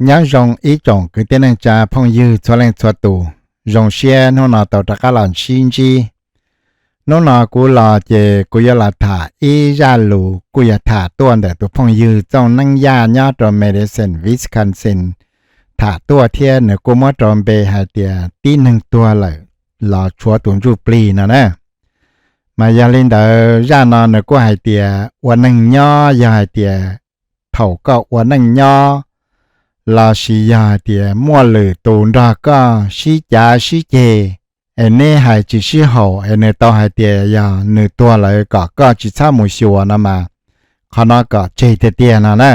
Nyob zoo ib tsoom kwv tij neej tsa phooj ywg txhua leej txhua tus, zoo siab hnub no tau rov qab los sib ntsib. Hnub no kuv los ces kuv yuav los tham ib zaj lus kuj yog tham tuaj ntawm tus phooj ywg Txooj Neeb Yaj nyob rau Madison, Wisconsin tham tuaj thiab nws kuj muab rau npe hais tias tib neeg tuag lawm los tshuav tus ntsuj plig no na. Mas yog li ntawd zaj no nws kuj hais tias ua neej nyob yog hais tias thaum koj ua neej nyob los sis yog hais tias muaj lwm tus nrog koj sib cav sib ceg es neb hais tsis sib haum es nws tau hais tias yog nws tuag lawm kom koj tsis txhob mus xyuas no mas qhov no kom tseg tiag tiag no na.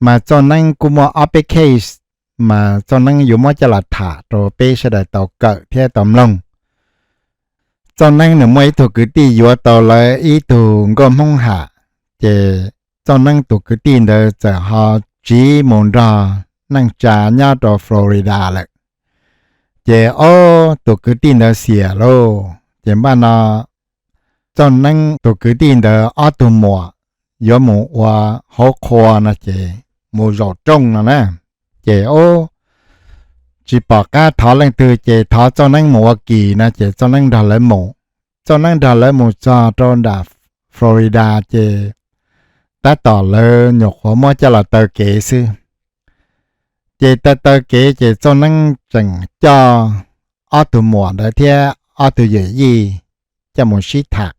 Mas Txooj Neeb kuj muaj ob peb case mas Txooj Neeb yuav muab coj los tham rau peb sawv daws tau kawm thiab tau mloog. Txooj Neeb nws muaj ib tug kwv tij yuav tau lawv ib tug nkauj Hmoob ham, ces Txooj Neeb tus kwv tij ntawd txawm ho tsiv mus nrog neej tsa nyob rau Florida lawm. Ces ob tus kwv tij ntawd xiam lauj, ces npaj no Txooj Neeb tus kwv tij ntawd ob tug muam yuav mus ua hauv qhua no ces mus zaum rooj no na, ces ub tsis pom qab thov leej twg ces thov Txooj Neeb mus ua Kis no ces Txooj Neeb nrog lawv mus. Txooj Neeb nrog lawv mus txog rau nram Florida ces tab tom lawv nyuam qhuav muab coj los taw kev xwb. Ces taw taw kev ces Txooj Neeb tseem coj ob tug muam ntawd thiab ob tug yawm yij coj mus sib tham.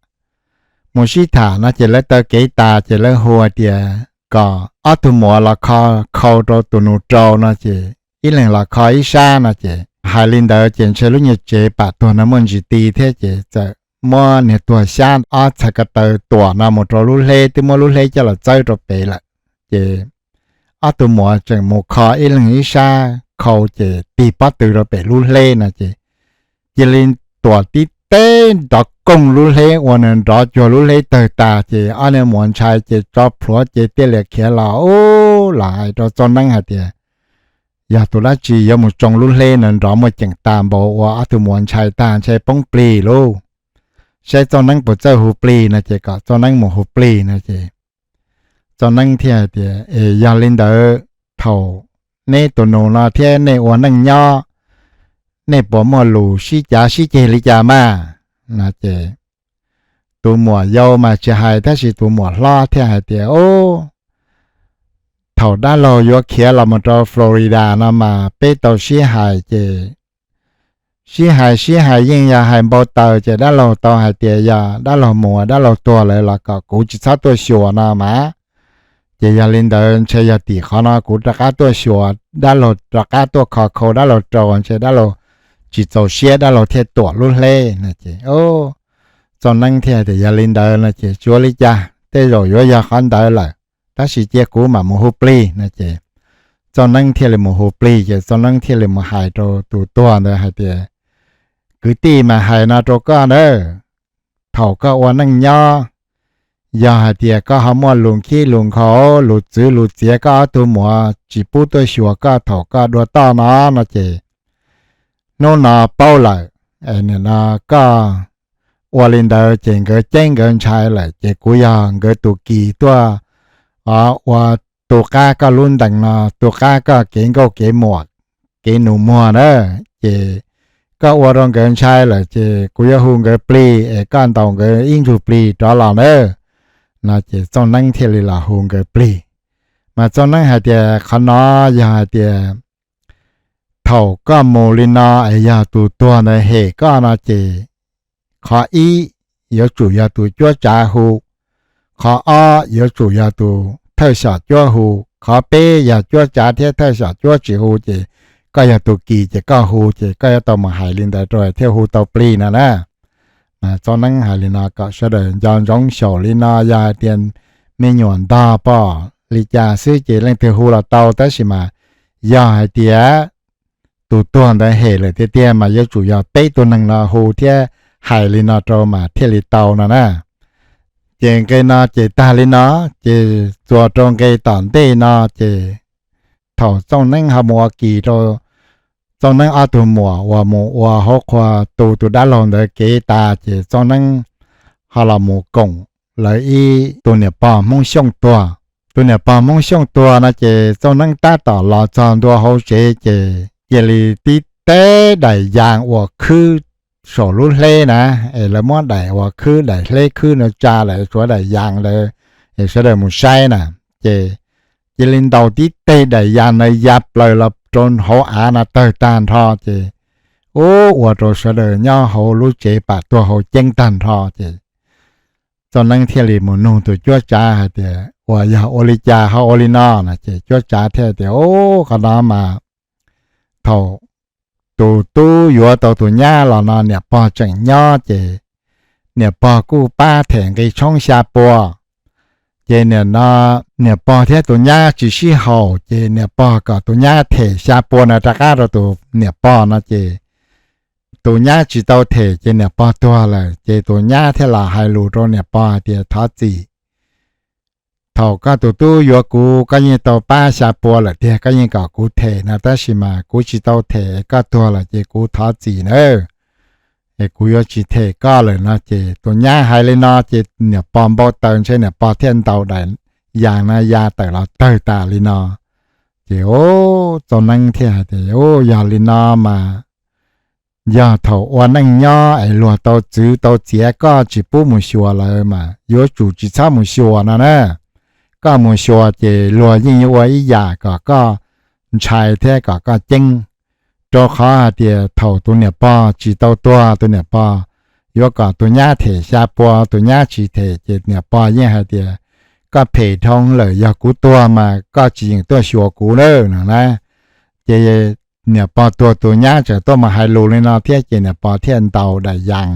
Mus sib tham no ces lawv taw kev tas ces lawv hu tias kom ob tug muam los kho khau rau tus nus rau no ces ib leeg los kho ib sab no ces hais li ntawd ces ntshe lub nyuag tsev pam tuag no muaj ntsis ti thiab ces txawm muab niag tuag xyab ob txhais ko taw tuam no mus rau lub hleb, twb muab lub hleb coj los txawb rau pem lawm. Ces ob tug muam tseem mus kho ib leeg ib sab khau ces tig pob tw rau pem lub hleb no ces cia li tuam tib teb nrov kooj lub hleb ua nws nrov cuag lub hleb tawg tas ces ob niag muam ntshai ces tso plhuav ces thiaj li khiav los ub los hais rau Txooj Neeb hais tias yog tus dab tsi yuav mus tsoo lub hleb no nrov muaj ceem tas npaum ua ob tug muam ntshai tag ntshai poob plig lauj. Saib Txooj Neeb puas txawj hu plig no ces kom Txooj Neeb mus hu plig no ces Txooj Neeb thiaj hais tias es yog li ntawd thaum neb tus nus no thiab nej ua neej nyob, nej puas muaj lus sib cav sib ceg li cas mas? No ces tus muam yau mas tsis hais tab sis tus muam hlob thiaj hais tias ub, thaum dab laug yuav khiav los mus rau Florida no mas peb tau sib hais ces sib hais sib hais yeej yog hais npau taws ces dab laug tau hais tias yog dab laug mus dab laug tuag lawm los kom kuv tsis txhob tuaj xyuas no mas. Ces yog li ntawd ntshe yog tim qhov no kuv rov qab tuaj xyuas dab laug, rov qab tuaj kho khau dab laug rau ntshe dab laug tsis txaus siab dab laug thiaj tuam lub hleb no ces Txooj Neeb thiaj tias yog li ntawd no ces tsuav li cas tej zaum yuav yog qhov ntawd lawm, tab sis cia kuv mam mus hu plig no ces Txooj Neeb thiaj li mus hu plig ces Txooj Neeb thiaj li mus hais rau tus tuag ntawd hais tias kwv tij mas hais no rau koj nawb, thaum koj ua neej nyob, yog hais tias koj ho muaj lus khib lus nkhaus lus txwv lus txiav koj ob tug muam tsis pub tuaj xyuas koj thaum koj dua toj no no ces hnub no paub lawm, nim no koj ua li ntawd ces nkawd ceeb nkawd ntshai lawm ces kuv yog nkawd tus Kis tuaj ua tu qab koj lub ntees no, tu qab koj kev nkauj kev muam, kev nus muag na, ces koj ua rau nkawd ntshai lawm ces kuv yuav hu nkawd plig es koj ntaus nkawd ib ntsug plig rov los na. No ces Txooj Neeb thiaj li los hu nkawd plig. Mas Txooj Neeb hais tias qhov no yog hais tias thaum koj mus li no es yog tus tuag ntawd hem koj no ces qhov ib yuav tsum yog tus cuab tsav hu, qhov ob yuav tsum yog tus thawj xyom cuab hu, qhov peb yog cuab tsav thiab thawj xyom cuab tsis hu ces koj yog tus Kis ces koj hu ces koj yuav tau mus hais li ntawd rau thiaj hu tau plig no na. Mas Txooj Neeb hais li no kom sawv daws nco ntsoov xyaum li no, yog hais tias me nyuam ntog pom li cas xwb ces leej twg hu los tau, tab sis mas yog hais tias tus tuag ntawd hem lawm tiag tiag mas yuav tsum yog peb tug neeg no hu thiab hais li no rau mas thiaj li tau no na. Ces nqe no ces tag li no, ces txuas rau nqe tom ntej no ces thaum Txooj Neeb ho mus ua Kis rau Txooj Neeb ob tug muam uas mus ua hauv qhua tu tus dab laug ntawd kev tas ces Txooj Neeb ho los mus koom lawv ib tug niam pog Hmoob Xyooj tuag. tus niam pog Hmoob Xyooj tuag no ces Txooj Neeb tab tom los txog ntua hauv tsev ces cia li tib teg daim yas uas khwb saum lub hleb na, es lawv muab daim uas khwb daim hleb khwb no tsa lawm tshuav daim yas ntawd, es sawv daws mus saib na, ces cia li ntaus tib teg daim yas ntawd ya plaws los rau hauv av no tawg tag nrho ces ub ua rau sawv daws nyob hauv lub tsev pam tuag hauv ceeb tag nrho ces Txooj Neeb thiaj li mus nug tus cuab tsav hais tias uas yog ua li cas ho ua li no no ces cuab tsav thiaj tias ub qhov no mas thaum tus tub yuav tau tus nyab los no niam pog tseem nyob ces niam pog kuj pab them nqi tshoob xya pua. Ces nim no niam pog thiab tus nyab tsis sib haum ces niam pog kom tus nyab them xya pua no rov qab rau tus niam pog no ces tus nyab tsis tau them ces niam pog tuag lawm ces tus nyab thiaj los hais lus rau niam pog hais tias thov txim, thaum koj tus tub yuav kuv koj yeej tau pab xya pua lawm tiag, koj yeej kom kuv them no tab sis mas kuv tsis tau them, koj tuag lawm ces kuv thov txim nawb, es kuv yuav tsis them koj lawm no ces tus nyab hais li no ces niam pog npau taws ntshe niam pog thiaj ntaus daim yas no ya tawm los tawg tas li no. Ces Txooj Neeb thiaj hais tias ub yog li no mas yog thaum ua neej nyob es luag tau txwv tau txiav koj tsis pub mus xyuas lawm mas yuav tsum tsis txhob mus xyuas no na. Koj mus xyuas ces luag yeej yuav ua ib yam kom koj ntshai thiab kom koj ceeb, rau qhov hais tias thaum tus niam pog tsis tau tuag tus niam pog yuav kom tus nyab them xya pua, tus nyab tsis them ces niam pog yeej hais tias koj phem dhau lawm, yog kuv tuag mas koj tsis yeem tuaj xyuas kuv lawm no na. Ces niam pog tuag tus nyab tseem tuaj mus hais lus li no thiab ces niam pog thiaj ntaus daim yas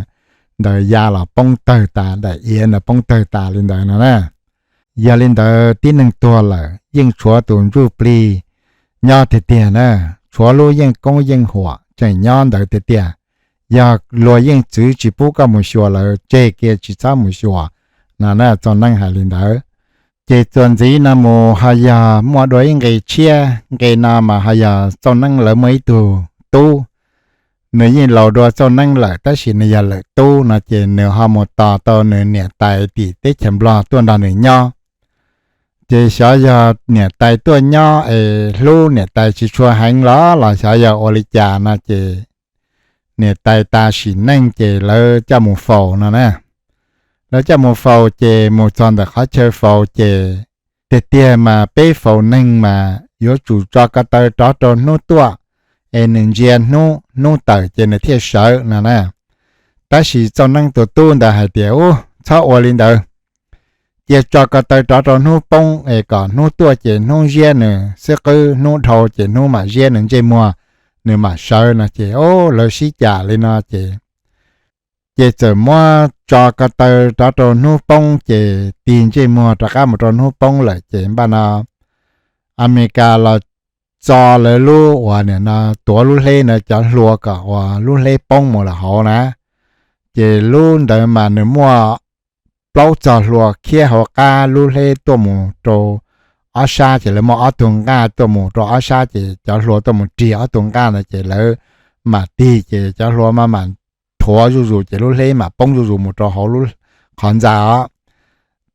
ntawd ya los poob tawg tas, daim iav ntawd poob tawg tas li ntawd no na. Yog li ntawd tib neeg tuag lawm yeej tshuav tus ntsuj plig nyob tiag tiag na, tshuav lub yeej koob yeej huam tseem nyob ntawd tiag tiag. Yog luag yeej txwv tsis pub koj mus xyuas lawm tseg kiag tsis txhob mus xyuas no na, Txooj Neeb hais li ntawd. Ces txuas ntxiv no mus ho yog muaj dua ib nqe tshiab, nqe no mas ho yog Txooj Neeb lawv muaj ib tug tub, nws yeej laus dua Txooj Neeb lawm tab sis nws yog lawm tub no ces nws ho mus tos tau nws niam tais tim teb chaws Nplog tuaj nrog nws nyob. Ces xyov yog niam tais tuaj nyob es hlub niam tais tsis tshua heev los los xyov yog ua li cas no ces niam tais tas sim neej ces lawv coj mus faus no na. Lawv coj mus faus ces mus txog ntawm qhov chaw faus ces tiag tiag mas peb faus neeg mas yuav tsum tso ko taw rov rau hnub tuaj, es nws ntsia hnub, hnub tawm ces nws thiaj sawv no na. Tab sis Txooj Neeb tus tub ntawd hais tias ub txhob ua li ntawd, cia tso ko taw rov rau hnub poob es kom hnub tuaj ces hnub ziab nws xwb qwb, hnub dhau ces hnub mam ziab nws ntsej muag, nws mam sawv no ces o lawv sib cam li no ces ces txawm muab tso ko taw rov rau hnub poob ces tig ntsej muag rov qab mus rau hnub poob lawm ces npaj no Amelikas los txo lawv lub uas nim no tuav lub hleb ntawd cov hlua kom uas lub hleb poob mus lawm hauv na. Ces lub ntawd mas nws muaj plaub txog hlua khiab hauv qab lub hleb tuaj mus rau ob sab ces lawv muaj ob tug nqaj tuaj mus rau ob sab ces cov hlua tuaj mus rig ob tug nqaj ntawd ces lawv mam tig ces cov hlua mam mam thuav zuj zus ces lub hleb mam poob zuj zus mus rau hauv lub qhov ntxa os.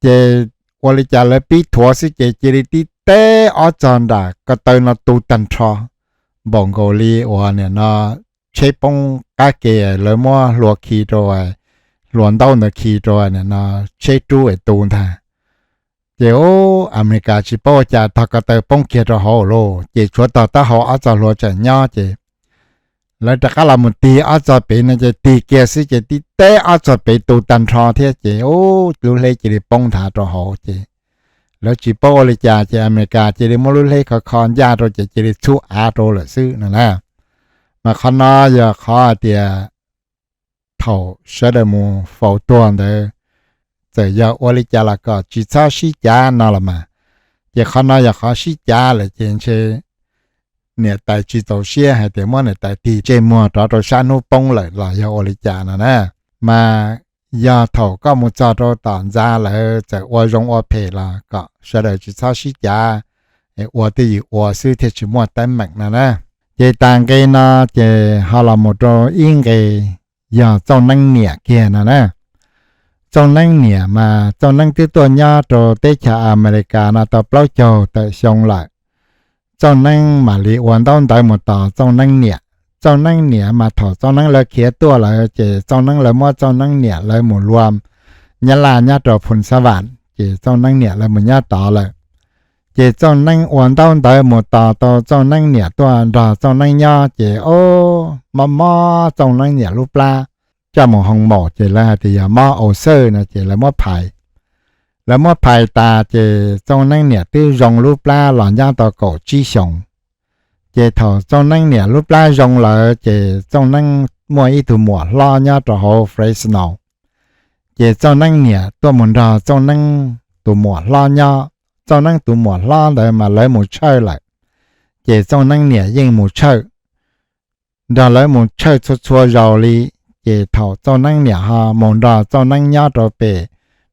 Ces ua li cas lawv pib thuav xwb ces cia li tib teb ob txog nram ko taw no tu tag nrho, npaum nkaus li uas nim no tsheb poob qab ke lawv muab hlua khi rau, hlua ntaub ntawd khi rau nim no tsheb rub es tu ntag. Ces Amelikas tsis paub ua cas tog ko taw poob kiag rau hauv lauj, ces tshuav tog taub hau ob txog hlua tseem nyob ces lawv rov qab los mus tig ob txog pem no ces tig kiag xwb ces tib teb ob txog pem tu tag nrho thiab ces lub hleb cia li poob nthav rau hauv ces lawv tsis paub ua li cas ces Amelikas cia li muab lub hleb kho kho ncaj rau ces cia li txhub av rau lawm xwb no na. Mas qhov no yog qhov hais tias thaum sawv daws mus faus tuag ntawd, txawm yog ua li cas los kom tsis txhob sib cav no los mas, ces qhov no yog qhov sib cav lawm ces ntshe niam tais tsis txaus siab hais tias muab niam tais tig ntsej muag rov rau sab hnub poob lawm los yog ua li cas no na. Mas yog thaum koj mus txog rau tom ntxa lawv txawm ua zoo ua phem los kom sawv daws tsis txhob sib cav, ua twj ywm ua xwb thiaj tsis muaj teeb meem no na. Ces tas nqe no ces ho los mus rau ib nqe yog Txooj Neeb niam kiag no na. Txooj Neeb niam mas Txooj Neeb twb tuaj nyob rau teb chaws Amelikas no tau plaub caug tawm xyoo lawm. Txooj Neeb mam li ua ntaub ntawv mus tos Txooj Neeb niam. Txooj Neeb niam mas thaum Txooj Neeb lawv khiav tuaj lawm ces Txooj Neeb lawv muab Txooj Neeb niam lawv mus lua Nyab Laj nyob rau Phoo Xab Vam, ces Txooj Neeb niam lawv mus nyob tod lawm. Ces Txooj Neeb ua ntaub ntawv mus tos tau Txooj Neeb niam tuaj nrog Txooj Neeb nyob ces o, mob mob Txooj Neeb niam lub plab, coj mus hoo maum ces lawv hais tias yog mob au xawj no ces lawv muab phais. Lawv muab phais tas ces Txooj Neeb niam twb zoo lub plab los nyob tau kaum tsib xyoos. Ces thaum Txooj Neeb niam lub plab zoo lawm ces Txooj Neeb muaj ib tug muam hlob nyob rau hauv Fresno. Ces Txooj Neeb niam tuaj mus nrog Txooj Neeb tus muam hlob nyob. Txooj Neeb tus muam hlob ntawd mas lawv mus tshawj lawm, ces Txooj Neeb niam yeej mus tshawj, nrog lawv mus tshawj txhua txhua zaus li. Ces thaum Txooj Neeb niam ho mus nrog Txooj Neeb nyob rau pem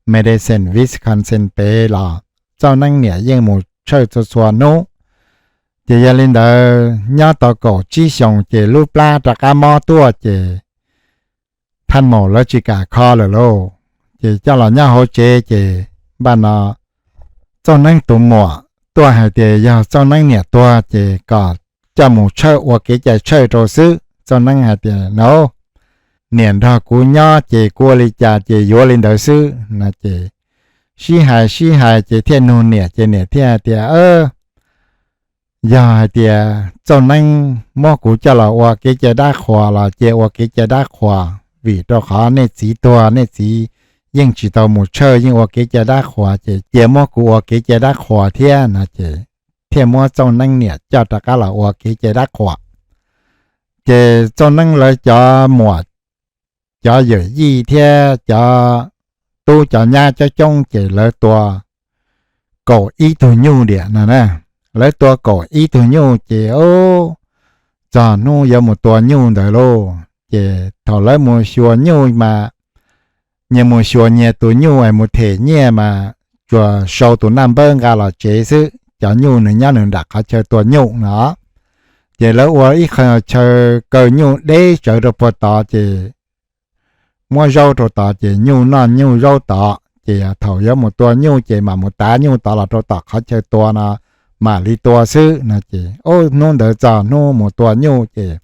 Madison, Wisconsin pem los Txooj Neeb niam yeej mus tshawj txhua txhua hnub. Ces yog li ntawd nyob tau kaum tsib xyoos ces lub plab rov qab mob tuaj ces thaj maum lawv tsis kam kho lawm lauj. Ces coj los nyob hauv tsev ces npaj no Txooj Neeb tus muam tuaj hais tias yog Txooj Neeb niam tuag ces kom coj mus tshawj ua kev cai tshawj rau xwb. Txooj Neeb hais tias no, niam nrog kuv nyob ces kuv ua li cas ces yuav li ntawd xwb no ces sib hais sib hais ces thiaj nug niam ces niam thiaj hais tias yog hais tias Txooj Neeb muab kuv coj los ua kev cai dab qhuas los cia ua kev cai dab qhuas, vim rau qhov nej txiv tuag nej txiv yeej tsis tau mus tshawj yeej ua kev cai dab qhuas ces cia muab kuv ua kev cai dab qhuas thiab no ces thiaj muab Txooj Neeb niam coj rov qab los ua kev cai dab qhuas. Ces Txooj Neeb lawv cov muam, cov yawm yij thiab cov tub cov nyab coob coob ces lawv tua kaum ib tug nyuj diam no na. Lawv tua kaum ib tug nyuj ces txog hnub yuav mus tua nyuj ntawd lauj, ces thaum lawv mus xyuas nyuj mas nyias mus xyuas nyias tus nyuj es mus them nyiaj mas tsuas sau tus naj npawb nqa los tsev xwb, cov nyuj nws nyob nws nram qhov chaw tua nyuj no. Ces lawv ua ib qho chaw kaw nyuj deb tsawv rau puag tod ces muab zaub rau tod ces nyuj noj nyuj zaub tod, ces thaum yuav mus tua nyuj ces mam mus tav nyuj tod los rau tom qhov chaw tua no mam li tua xwb no ces hnub ntawd txog hnub mus tua nyuj ces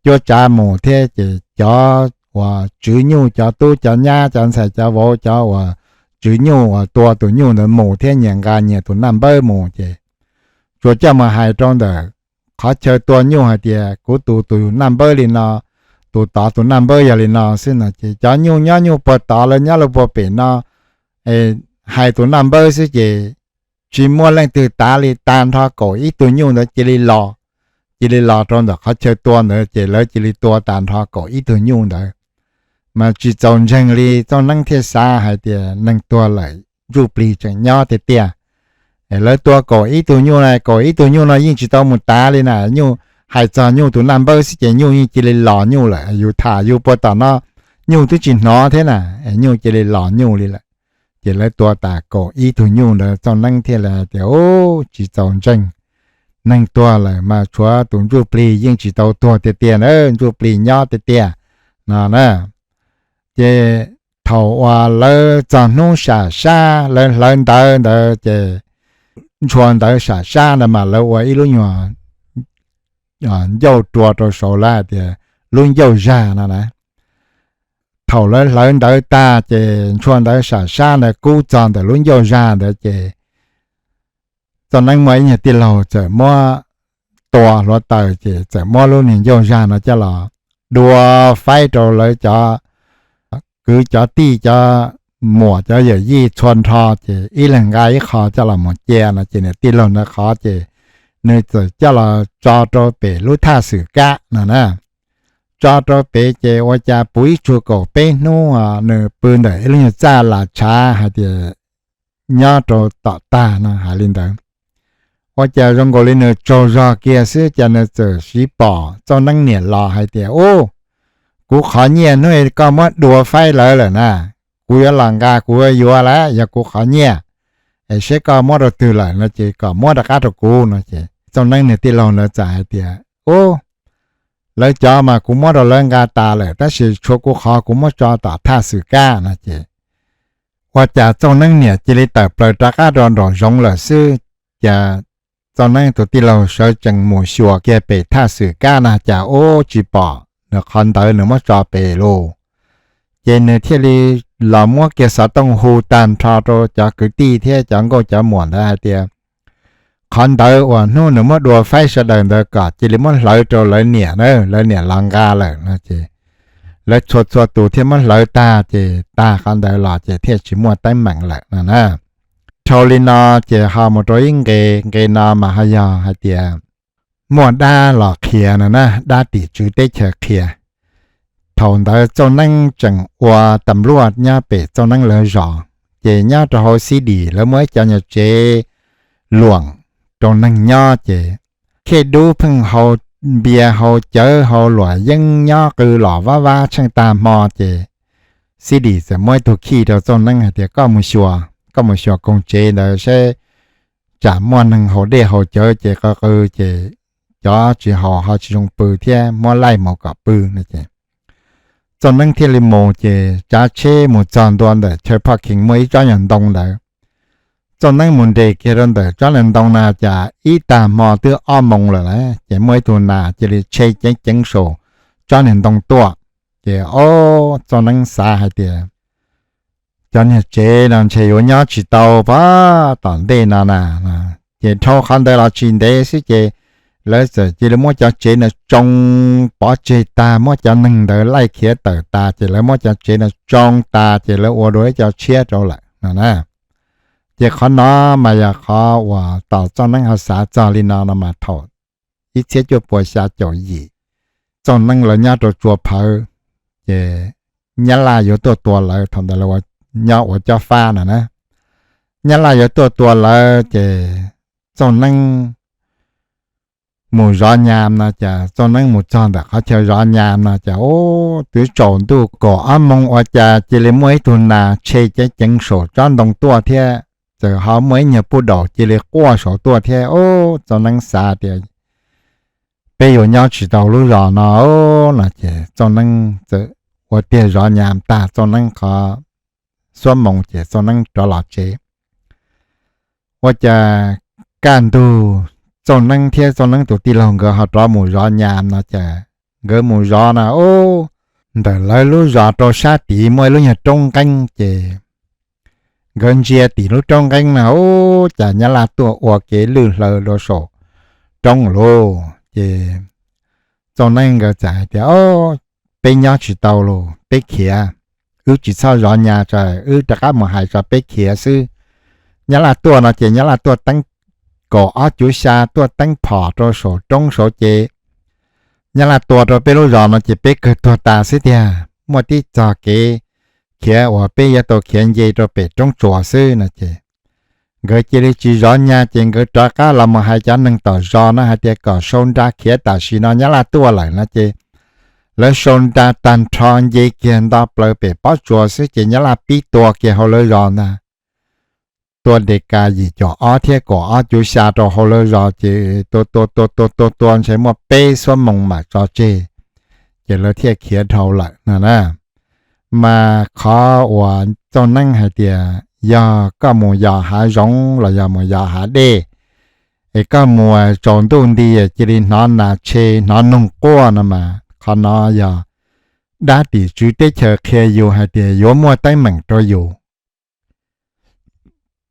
cuab tsav mus thiab ces cov uas tswv nyuj, cov tub cov nyab, cov ntxhais cov vauv, cov uas tswv nyuj uas tua tus nyuj ntawd mus thiab nyias nqa nyias tus naj npawb mus ces tsuas coj mus hais rau ntawm qhov chaw tua nyuj hais tias kuv tus tus naj npawb li no, tus tod tus naj npawb yog li no xwb no ces cov nyuj nyob nyuj puag tod lawv nyob lawv puag pem no, hais tus naj npawb xwb ces tsis muaj leej twg tav li, tag nrho kaum ib tug nyuj ntawd cia li los, cia li los rau ntawm qhov chaw tua ntawd ces lawv cia li tua tag nrho kaum ib tug nyuj ntawd. Mas tsis txaus ntseeg li, Txooj Neeb thiaj xav hais tias neeg tuag lawm ntsuj plig tseem nyob tiag tiag. Lawv tua kaum ib tug nyuj na, kaum ib tug nyuj no yeej tsis tau mus tav li na, nyuj hais txog nyuj tus naj npawb xwb ces nyuj yeej cia li los nyuj lawm, yus tham yus puag tom no nyuj twb tsis hnov thiab na, nyuj cia li los nyuj li lawm. Ces lawv tua tas kaum ib tug nyuj ntawd Txooj Neeb thiaj li hais tias, u, tsis txaus ntseeg, neeg tuag lawm mas tshuav tus ntsuj plig yeej tsis tau tuag tiag tiag na, ntsuj plig nyob tiag tiag no na. Ces thaum uas lawv txog hnub sam sab lawv hlawv ntawv ntawd ces ntshua ntawv sam sab ntawd mas lawv ua ib lub nyuag ncauj rua rau saud lawv hais tias lub ncauj zag no na. Thaum lawv hlawv ntawv tag ces ntshua ntawv sam sab ntawd kub txog ntawm lub ncauj zag ntawd ces Txooj Neeb muaj ib nyuag tij laug txawm muab tua hluav taws ces txawm muab lub niag ncauj zag no coj los dua faib rau lawv cov kwv cov tij cov muam cov yawm yij txhua nrho ces ib leeg nqa ib qho coj los mus cia no ces niag tij laug ntawd qhov ces nws txawm coj los tso rau pem lub thaj xwm kab no na. Tso rau pem ces ua cas puv ib tsug kaum peb hnub nws pw ntawm ib lub nyuag txaj las tshav hais tias nyob rau tom tag no hais li ntawd. Ua cas zoo nkaus li nws tsaug zog kiag xwb cas nws txawm siv pom Txooj Neeb niam los hais tias, u, kuv qhov nyiaj hnub koj muab dua faib lawv lawm na, kuv yuav los nqa kuv yuav yuav lawm, yog kuv qhov nyiaj, es seb koj muab rau twg lawm no ces kom muab rov qab rau kuv no ces Txooj Neeb niag tij laug ntawd txawm hais tias, u, lawv cov mas kuv muab rau lawv nqa tas lawm tab sis tshuav kuv qhov kuv muab tso tom thaj xwm kab no ces Ua cas Txooj Neeb niam cia li tawm plaws rov qab rau nraum zoov lawm xwb. Ces Txooj Neeb tus tij laug sawv tsees mus xyuas kiag pem thaj xwm kab na cas ub tsis pom nws qhov ntawv nws muab tso pem lus. Ces nws thiaj li los muab kiag xov tooj hu tag nrho rau cov kwv tij thiab cov nkauj cov muam ntawd hais tias, qhov ntawv uas hnub nws muab dua faib sawv daws ntawd kom cia li muab hlawv rau lawv niam na, lawv niam los nqa lawm no ces lawv txhua txhua tus thiaj muab hlawv tag ces tag qhov ntawd los ces thiaj tsis muaj teeb meem lawm no na. Dhau li no ces ho mus rau ib nqe, nqe no mas ho yog hais tias muaj dab los qhia no na, dab tim tswv teb chaws qhia. Thaum ntawd Txooj Neeb tseem ua tas luaj nyob pem Txooj Neeb lawv zos, ces nyob rau hauv xib dim lawv muaj ib cov nyuag tsev luam rau neeg nyob ces Khej Dub pheej hau npias hau cawv hau luam yeeb nyob qw los vab vab tsheej tag hmo ces xib dim txawm muab ib tug khij rau Txooj Neeb hais tias koj mus xyuas, koj mus xyuas koog tsev ntawd saib tsam muaj neeg haus dej haus cawv ces qw qw ces cov tsis haus ho tsis zoo pw thiab muab laij mus kom pw no ces Txooj Neeb thiaj li mus ces tsav tsheb mus txog ntua ntawm chaw phoj khees muaj ib tsob nyuag ntoo ntawd. Txooj Neeb mus nres kiag rau ntawm tsob nyuag ntoo na cas ib tag hmo twb ob moos lawm lauj, ces muaj ib tug nas cia li tshe ceev ceev saum tsob nyuag ntoo tuaj. Ces o, Txooj Neeb xav hais tias cov niag tsev no ntshe yuav nyob tsis tau pab tom ntej no na. Ces dhau qhov ntawd los tsis ntev xwb ces lawv txawm cia li muab cov tsev no tsoo pov tseg tag, muab cov neeg ntawd laij khiav tawm tas ces lawv muab cov tsev no tsoo tas ces lawv ua dua ib co tshiab rau lawm no na. Ces qhov no mas yog qhov uas tos Txooj Neeb ho xav txog li no no mas thaum ib txhiab cuaj puas xya caum yim, Txooj Neeb lawv nyob rau Tsua Phawv, ces Nyab Laj yuav tuaj tua lawv, thaum ntawd lawv nyob ua cob fab no na. Nyab Laj yuav tuaj tua lawv ces Txooj Neeb mus zov nyas no cas Txooj Neeb mus txog ntawm qhov chaw zov nyas no cas ub twb tsaus ntuj kaum ob moos ua cas cia li muaj ib tug nas tshe ceev ceev saum tsob ntoo tuaj thiab txawm ho muaj ib nyuag puj daum cia li quaj saud tuaj thiab. Ub, Txooj Neeb xav tias peb yuav nyob tsis tau lub zos no no ces Txooj Neeb txawm ua tiag zov nyas tag Txooj Neeb qhov xuab moos ces Txooj Neeb rov los tsev. Ua cas kaj ntug Txooj Neeb thiab Txooj Neeb tus tij laug nkawd ho rov mus zov nyas no ces nkawd mus zov na ub, ntawm lawv lub zos rau sab tid muaj ib lub nyuag roob nqeeb ces nkawd ntsia tim lub roob nqeeb na ub cas Nyab Laj tuaj ua kev lwj hlaws rau saum roob lauj. Ces Txooj Neeb nkawd txawm hais tias o, peb nyob tsis tau lauj, peb khiav, wb tsis txhob zov nyas tso, wb rov qab mus hais tso peb khiav xwb. Nyab Laj tuaj no ces Nyab Laj tuaj teeb kaum ob cuv xya tuaj teeb phom rau saum roob saud ces Nyab Laj tua rau peb lub zos no ces peb kawg tuag tas xwb tiag, muaj tib txog kev khiav uas peb yuav tau khiav nce rau pem roob tsuas xwb no ces nkawd cia li tsis zov nyas ces nkawd rov qab los mus hais cov neeg tom zos no hais tias kom sau nra khiav tam sim no Nyab Laj tuaj lawm no ces lawv sau nra tag nrho nce kiag nto plaws pem pob tsuas xwb ces Nyab Laj pib tua kiag hauv lawv zos ntag. Tua de kas yim caum ob thiab kaum ob cuv xya rau hauv lawv zos ces tua tua tua tua tua tua ntshe muaj peb xuab moos mam tso tseg, ces lawv thiaj khiav dhau lawm no na. Mas qhov uas Txooj Neeb hais tias yog koj mus yos hav zoov los yog mus yos hav dej, es koj mus tsaus ntuj nti cia li hnov nas tshe hnov noog quaj no mas qhov no yog dab tim tswv teb chaws qhia yus hais tias yuav muaj teeb meem rau yus.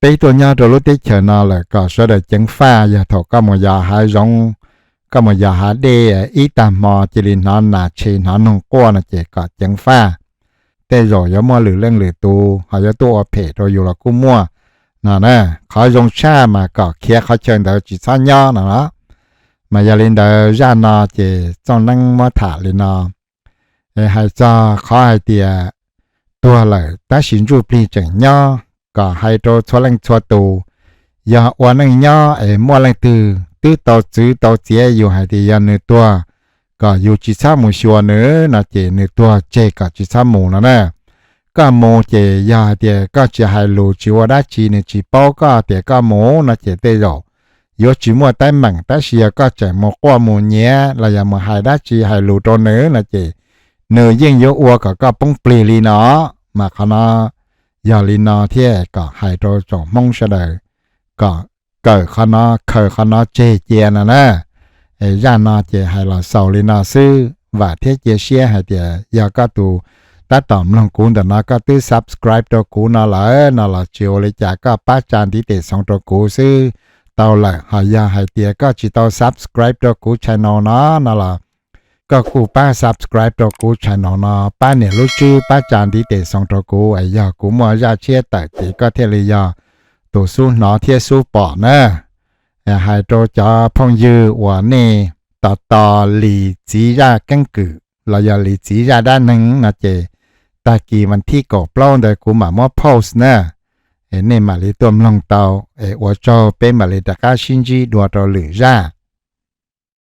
Peb tuaj nyob rau lub teb chaws no lawm kom sawv daws ceev faj, yog thaum koj mus yos hav zoov, koj mus yos hav dej ib tag hmo cia li hnov nas tshe hnov noog quaj no ces kom ceev faj. Tej zaum yuav muaj lwm leej lwm tus ho yuav tuaj ua phem rau yus los kuj muaj no na. Qhov zoo tshaj mas kom khiav qhov chaw ntawd tsis txhob nyob no los. Mas yog li ntawd zaj no ces Txooj Neeb muab tham li no. Es hais txog qhov hais tias tuag lawm tab sis ntsuj plig tseem nyob, kom hais rau txhua leej txhua tus, yog ua neej nyob es muaj leej twg twb tau txwv tau txiav yus hais tias yog nws tuag, kom yus tsis txhob mus xyuas nws no ces nws tuag tseg kom tsis txhob mus no na. Koj mus ces yog hais tias koj tsis hais lus tsis ua dab tsi nws tsis paub koj tias koj mus no ces tej zaum yuav tsis muaj teeb meem, tab sis yog koj tseem mus quaj mus nyiav los yog mus hais dab tsi hais lus rau nws no ces nws yeej yuav ua kom koj poob plig li no. Mas qhov no yog li no thiab kom hais rau tsoom Hmoob sawv daws kom kawm qhov no khaws qhov no tseg cia no na. Zaj no ces hais los xaus li no xwb, vam thiab cia siab hais tias yog koj tus tab tom mloog kuv ntawm no koj twb subscribe rau kuv no lawm no los tsis ua li cas, koj pab tsa ntiv tes xoo rau kuv xwb tau lawm. Ho yog hais tias koj tsis tau subscribe rau kuv channel no no los koj kuj pab subscribe rau kuv channel no, pab nias lub tswb pab tsa ntiv tes xoo rau kuv es yog kuv muaj zaj tshiab tawm ces koj thiaj li yog tus xub hnov thiab xub pom na. Hais rau cov phooj ywg uas nej tos tos Lis txiv zaj keeb kwm los yog Lis txiv zaj dab neeg no ces tag kis vas thib kaum plaub ntawd kuv mam muab post na, nej mam li tuaj mloog tau. Es ua tsaug, peb mam li rov qab sib ntsib dua rau lwm zaj.